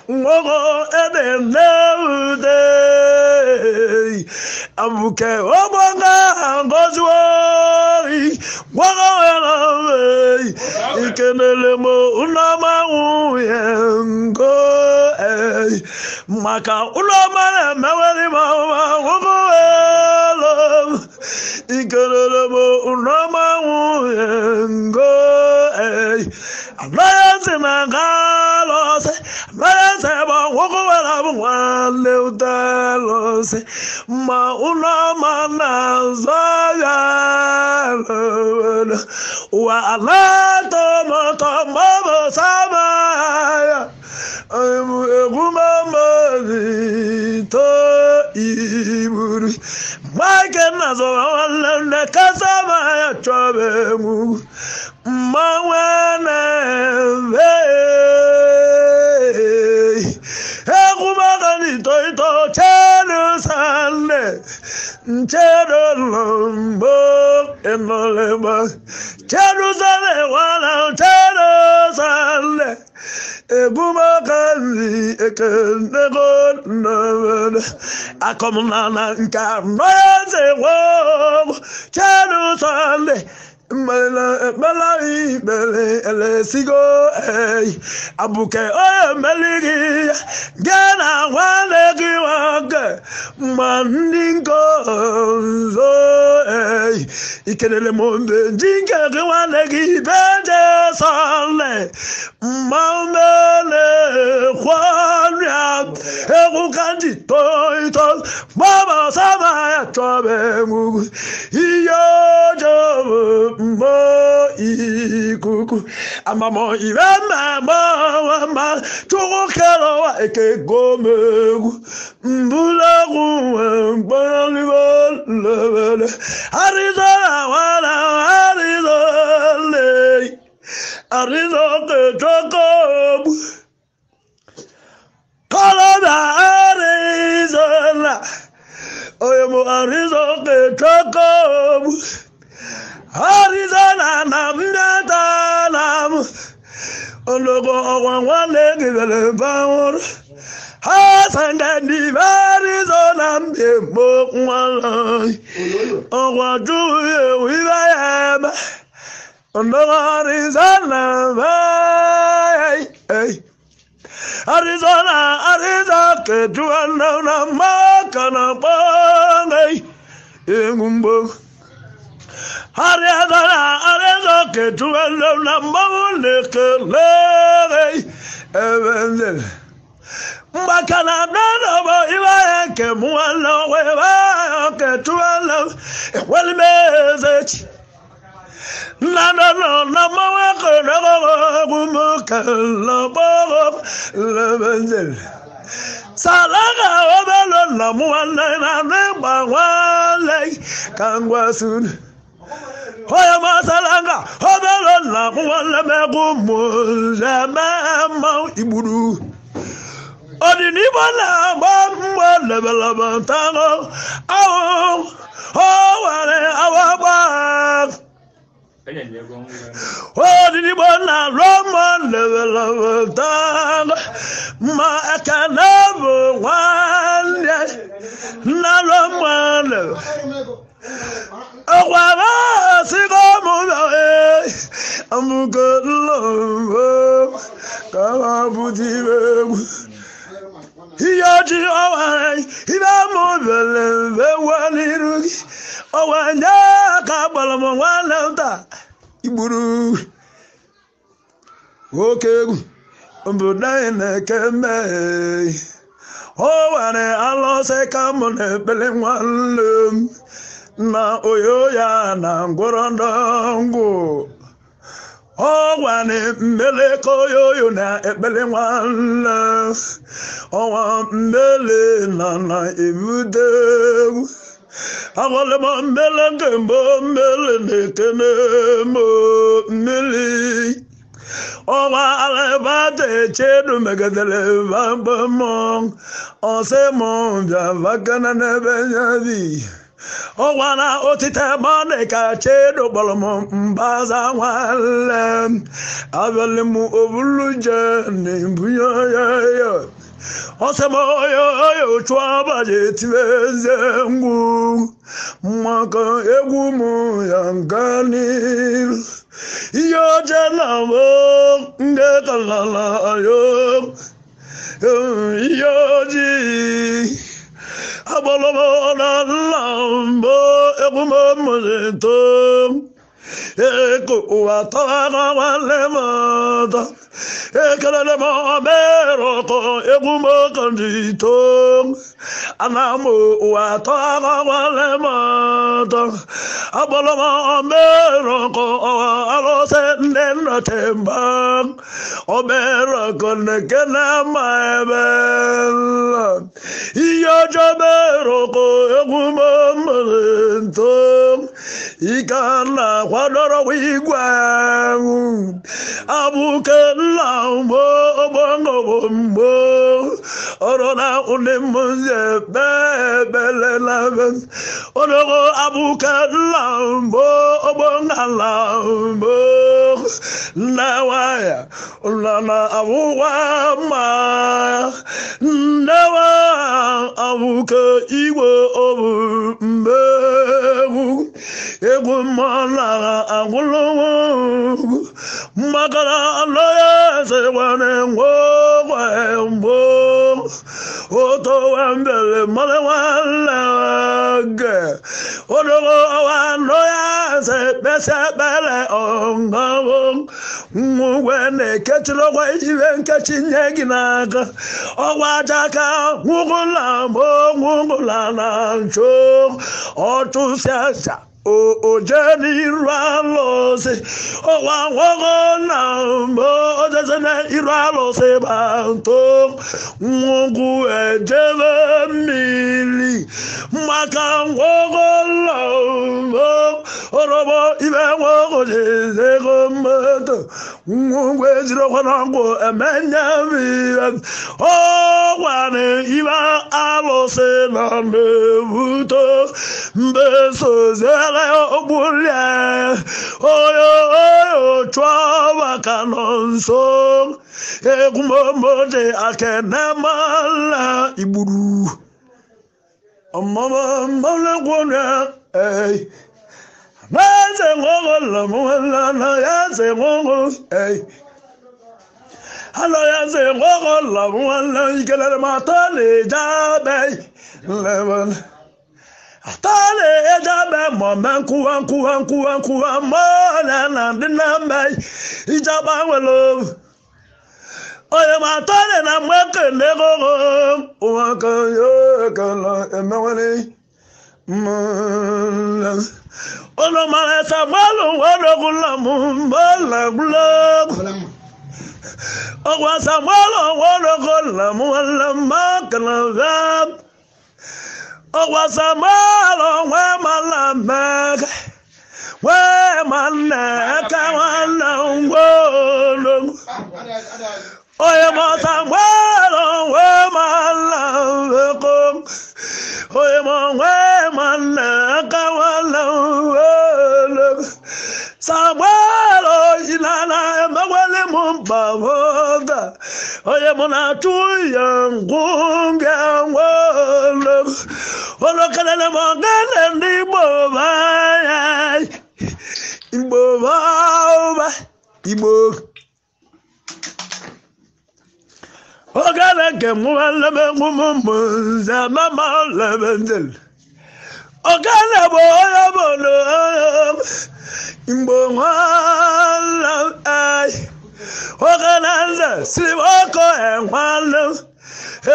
Nwogo ede nne ude. Abuke ogbonga ngoziwori gwagawela ikenele m ụlọma nwunye ngo maka ụlọma na-emewere m ọma gwagawela ikenele m ụlọma nwunye ngo anaghị na galọsị anaghị ebe gwagawela bụ nwanne ụtalọsị ma ụlọma na-azọ ya ụwa ala tọmọtọ mọbụ sama ya egwumamali iburu mike na zọrọ nwanne nne kasama ya chọrọ egwu mmanwe na-eme egwumaka n'ito ito chenu sande nchedo lombo enolema chenu sande wana chenu sande egwumaka nri ekenego nnamene akọmnana nke anọ eze nwe chenu sande mela ikpere elesigo ei abuke onye mmeri gị gị na nwanne gị nwoke ma ndị nke ọzọ ei ikelele m mgbe ndị nke gị nwanne gị beje sọle mma mele kwọrịa egwu ka ndị toito gbaba sama ya chọba egwu ihe ọjọọ mbo ikuku amamo ibe mama ma chukwu kere ụwa eke gomegwu mbụlegwu mgbọrọlebele Arizona wana Arizona Arizona chokogbu Colorado Arizona onye mụ Arizona chokogbu Arizona na mmeta na m ologo ọgwa nwanne gị bere banwụrụ ha sanga n'ime Arizona mbie mo nwanne ọgwa jụụ ewu ibe ya eme ologo Arizona ei Arizona Arizona kedu na maka na kpọnge egwu mgbo Arizona Arizona kedu na mmanwụ na-ekele ebe mgbaka na nọbọ ibe ya nke mụ nwanne ọgwa ebe ya kedu ekweli m ezechi na na na na mmanwụ ekele ọgwụ m kele gbọghọ lebe salaga obelo na mụ nwanne na n'ịgba nwanne ka ngwa sunu onye masalanga obelo na mụ nwanne m egwu mụ leme mmanwụ igburu ọdịnibo na-agba mgbe lebelebe ntaṅụ ahụ o were awa gba ọdịnibo na-alụ mma lebelebe ntaṅụ ma ekene bụ nwanne na-alụ mma lebe ọkwara sịkọ mụ amụgo nlọmbo ka ha bụrụ ibe egwu ihe ọjị ọwa ibe mụ bere mbe n'iru gị ọwa nye ka gbara m nwanne m taa igburu oke egwu obodo anyị na-eke mmehie o were alụsị ka mụ na-ekpere nwanne m na oyo ya na ngwọrọ ndọngwụ ọgwa ni mmele ka oyoyo na ekpere nwanne ọnwa mmele na na ebute egwu agwale m mmele nke mbụ mmele na-ekene m mmiri ọnwa alabata echedu megidere bamba mmụọ ọsị m bịa vakana n'ebe ya bi ọnwa na otite mọnị ka chedu kpọrọ m mbaza nwanne m abịalị m obulu je na ebunye ya ya Ọsẹmọyọ chụọ ngwu maka egwu m ya nga n'iru ihe ọjọọ na mbụ ndị kalala yo ihe ojii agbọlọmọ na nla mbụ egwu m mụrịtọ eko ụwa tọrọ nwanne m ọtọ ekelele m omerọkọ egwu m kọndito ana m ụwa tọrọ nwanne m ọtọ agbọrọ m omerọkọ arụsị ndị nnọchimba omerọkọ na-ekene ma ebe ihe ọjọọ merọkọ egwu m mụrịtọ ike na kwadoro igwe abụke nna mgbo ogbongo mgbo ọrụ na ụdị mmụzi ekpe ekpele na odogo abụke nna mgbo ogbongala mgbo nne nwanyị nna na abụwa mma nne nwanyị abụke igwe obu mmegwu egwu mmụọ na agwụlụnwụ makana anaghị eze nwere nwe mgbo oto wembele mmadụ nwanne ge odogo ọwa anaghị eze kpesị ekpere ọṅụṅụ ngwugwe na-ekechiri ọgwa ibe nkechi nye gị n'aka ọgwa aja ka nwugula mgbo nwugula na ncho ọchụsịacha oje n'iru alụsị ọwa nwogo na mgbe ojeze n'iru alụsị banto nwugwu ejebe mmiri maka nwogo na mgbe orobo ibe nwogo jezego mmoto nwugwu ejirokwa n'ọgwụ emenye mmiri ọgwana ibe alụsị nọ na-ebute mbe sozere ogbulie onye oyo chụọ maka nọ nso egwu momoje akenemala igburu ọmọmọmọlẹkwọnà ẹ eze nwogo lamụwala ya eze nwogo ẹ alọ ya eze nwogo lamụwala ikelere mata na-eje abe level atale ejabe mọ̀mẹ́ nkuwa nkuwa nkuwa nkuwa mọ́ọ̀lẹ́ na ndị na mbe ijaba nwere onye ma atale na mwekele gogo ụwa ka ya ekele emewere ụlọ mara esa mmalụ nwadogula m mbalagula ọgwa samuelu nwadogula m nwalammakana ọgwa samuelu nwe mala mmeke nwe manne ka nwanne ngwolo onye ma samuelu nwe mala mmeko onye ma nwe manne ka nwanne ngwolo samuelu inana emewele m mkpa onye mụ na-achụ ya ngwụnge nwolo olokelele m ogene ndị Igbo baya Igbo baba Igbo ogene nke mụwalemegwumụmụnze mamalebendel ogene bụ onye bụrụ Igbo nwala ai ogene si ọkọ enwale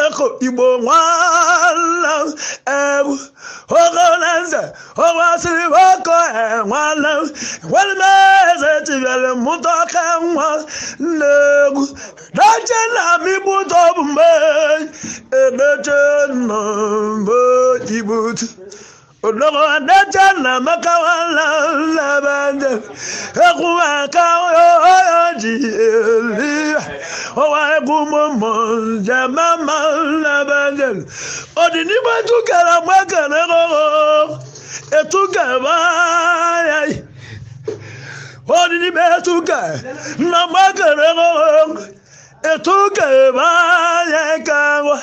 eko Igbo nwala ewu ogene ọwa siri ọkọ enwale nwere tibere mụta ka nwa nnegwu dache na migbuto bụ mgbe edeche nọ mgbe igbutu odogo adeche na maka wala labande egwu aka oyo ji eli ọwa egwu mụmụ njem ama labande ọdịnihu tukara gbakere gogo etukaba ya ọdịnihu etuka na gbakere gogo Etu ka ebe anya ka nwa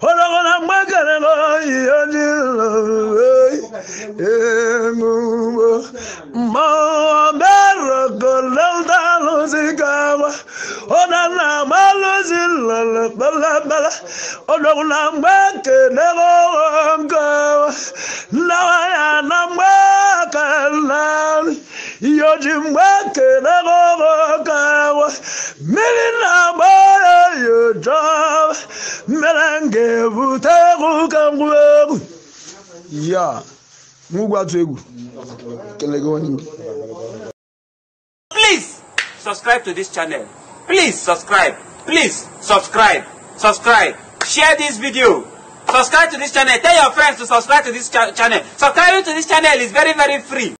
ọlọ́wọ́ na mgbẹ́kẹ̀rẹ́ lọ ìyọjú emumo mọ bẹ́rẹ̀ kò lọ́dà ló sì ká wa ọ̀nà náà má ló sì lọ́lọ́ bẹ́lẹ́bẹ́lẹ́ ọlọ́wọ́ na mgbẹ́kẹ̀rẹ́ lọ́wọ́ nǹkan wa náwó yà na mgbẹ́kẹ̀rẹ́ ìyọjú mgbẹ́kẹ̀rẹ́ lọ́wọ́ nǹkan wa mmiri na-agba ya yọjọ mmiri ga-ebute egwu ka ngwa egwu ya ngwa atụ egwu kelego onye. Please subscribe to this channel. Please subscribe. Please subscribe. Subscribe. Share this video. Subscribe to this channel. Tell your friends to subscribe to this channel. Subscribing to this channel is very, very free.